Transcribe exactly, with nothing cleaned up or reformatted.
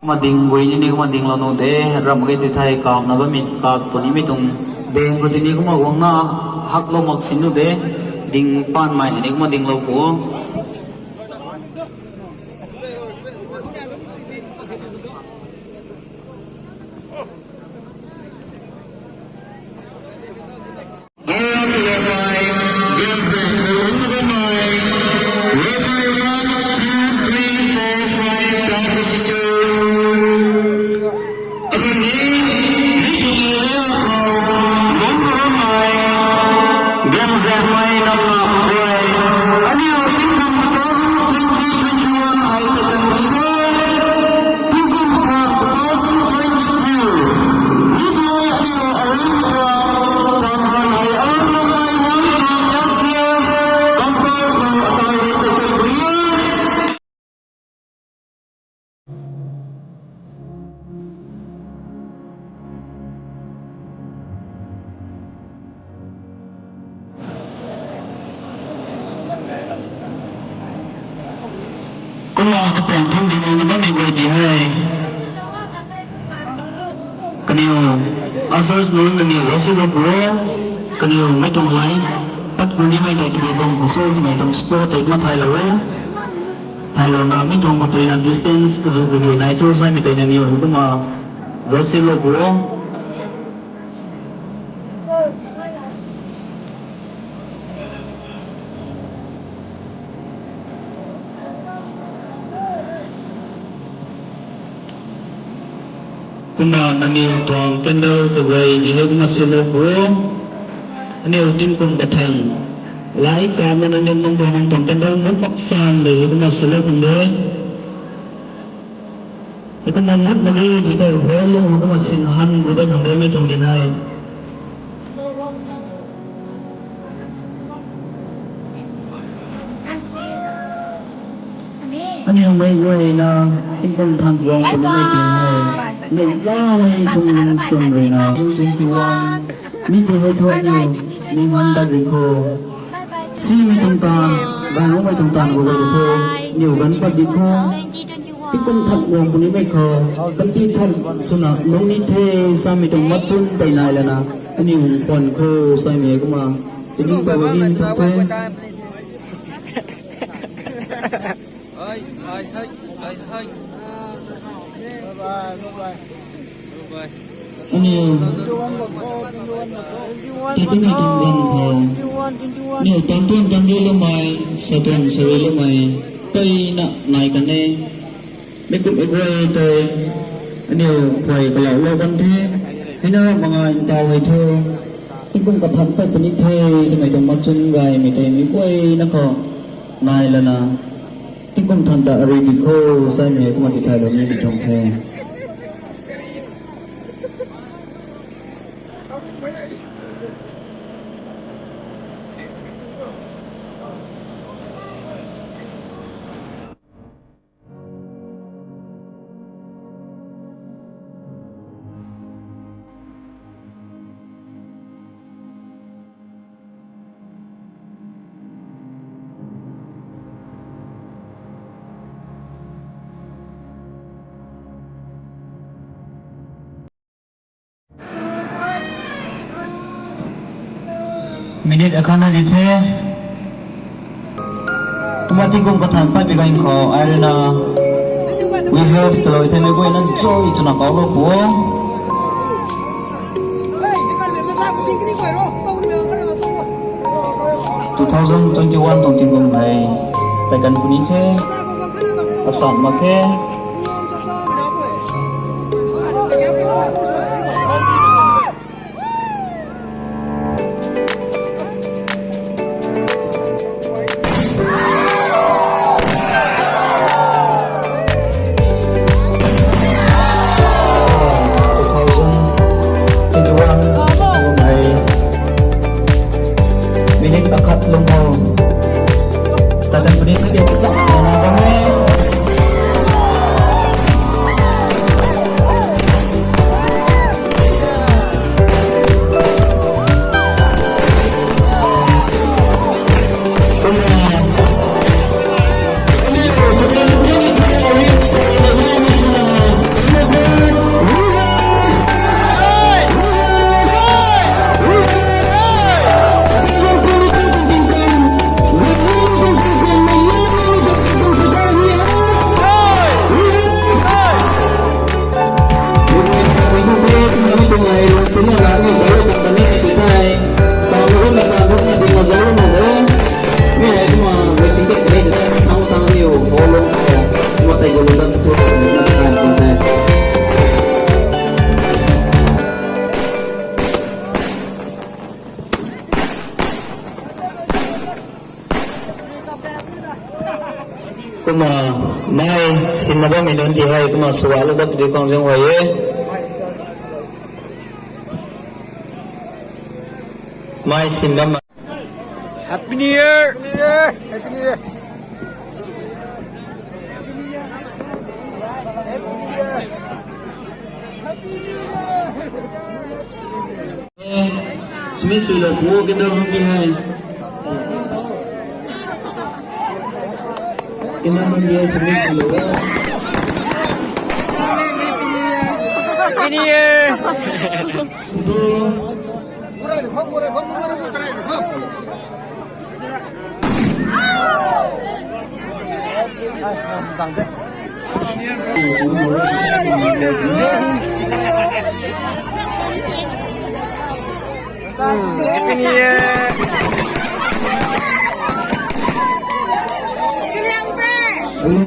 Kumna ding gui ni ni kumna dinglou nu de, ram ge ti thei kapna bammei kap puni mi tuang ding khou ti ni kumna guangna haklou mak sin nu de, ding panmei ni ni kumna dinglou pu. Kumna kapang thang ding na bammei guay ti hei. Kaniw, ushers nunc kaniw rasi ro pu e, kaniw mei tuang line pat ku nimei tei kaniw bam khou sw mei tuang sport tei kumna thaylou e. Thaylouna mi tuang khou tei na distance kazu kazu nai cho samei tei na niw kumna zauc silou pu o. Kumna nangniw tuang candle kagay ni hei kumna silou pu o. Aniw tingkum kathan lai kamna nangniw nang tuang nang tuang candle mut mak san de kumna silou pu de. Kumna mut mak ge tei hei lung kumna sin han gu de khang de mei tuang dinai. Aniw mei guayna tingkum than guang puni mei ti hei, mei lamei tuang sun ruina twenty twenty-one mi ti hei thu aniw ning han dat ri kho. Simei tuang taanv, gaanvmei tuang taanv gu gay di kho, niw ganv pat di kho. Tingkum than guang puni mei khou, santi than swna lung ni the samei tuang machun tei nai lana, aniw khwan kho samei kumna tining ta bam ni tuang the. Aniw ti tingmei tuang ganv khou, aniw tan tuan tan ri loumei, sa tuan sa ri loumei, mpeyna nai kan e. Mi kumhmei guay tei aniw khuay kalou lou kan the. Hei na mak ngai ntaw hei thu, tingkum kathan pat puni the twmei tuang machun gaymei tei mi guayna khou nai lana, tingkum than ta arui di kho samei kumna ti thaylou ni tuang the. Minute akhatna di the. Kumna tingkum kathan pat bi gan khou ai ruina, we have twlou the mei guayna joy twna kaulou pu o. Two thousand twenty-one tuang tingkum hei tei kan puni the, asan mak khe. Two thousand twenty-one tuang hei minute akhat lung khou tatan puni sw tei chak na bam e. Kumna mei sinna bammei nunc ti hei kumna swalou dat pui khang zaeng huay e. Mei sin bam. Happy New Year! Happy New Year! Smith chuilou pu kina hum ni hai. Kina hum ni Smith chuilou. Happy New Year. Happy New Year.